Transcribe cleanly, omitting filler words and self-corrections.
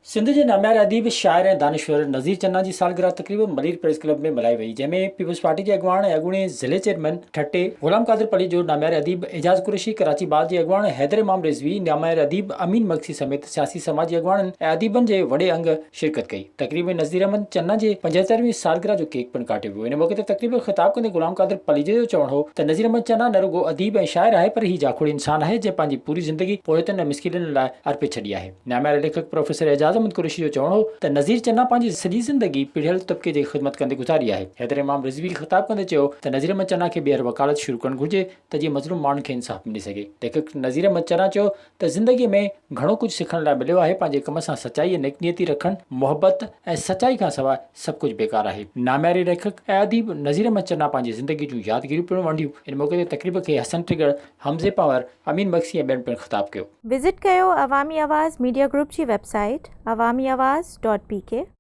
سنڌ جي نامياري اديب، شاعر ۽ دانشور نذير چنا جي سالگرهه تقريب ملير پريس ڪلب ۾ ملهائي وئي، جنهن ۾ پيپلز پارٽي جي اڳواڻ ۽ اڳوڻي ضلعي چيئرمين ٺٽي غلام قادر پليجو، نامياري اديب اعجاز قريشي، ڪراچي بار جي اڳواڻ حيدر امام رضوي، نامياري اديب امين مگسي سميت سياسي سماجي اڳواڻن ۽ اديبن جي وڏي انگ شرڪت ڪئي. تقريب ۾ نذير احمد چنا جي 75 وين سالگرهه جو ڪيڪ پڻ ڪاٽيو ويو. ان موقعي تي تقريب کي خطاب ڪندي غلام قادر پليجي جو چوڻ هو ته نذير احمد چنا نه رڳو اديب ۽ شاعر آهي پر هي جاکوڙي انسان آهي جنهن پنهنجي پوري زندگي پورهيتن ۽ مسڪينن لاء ارپي ڇڏي آهي. نامياري ليکڪ پروفيسر اعجاز احمد قريشي جو چوڻ هو ته نذير چنا پنهنجي سڄي زندگي پيڙهيل طبقي جي خدمت ڪندي گذاري آهي. حيدر امام رضوي خطاب ڪندي چيو ته نذير احمد چنا کي ٻيهر وڪالت شروع ڪرڻ گهرجي ته جيئن مظلوم ماڻهن کي انصاف ملي سگهي. ليکڪ نذير احمد چنا چيو ته زندگي ۾ گهڻو ڪجهه سکڻ لاء مليو آهي، پنهنجي ڪم سان سچائي ۽ نيڪ نيتي رکڻ، محبت ۽ سچائي کانسواء سڀ ڪجهه بيڪار آهي. نامياري ليکڪ ۽ اديب نذير احمد چنا پنهنجي زندگي جون يادگيريون پڻ ونڊيون. ان موقعي تي تقريب کي حسن ٽڳڙ، حمزي پنهور، امين مگسي ۽ ٻين پڻ خطاب ڪيو. وزٽ ڪيو عوامي آواز ميڊيا گروپ جي website Awami Awaz dot P K.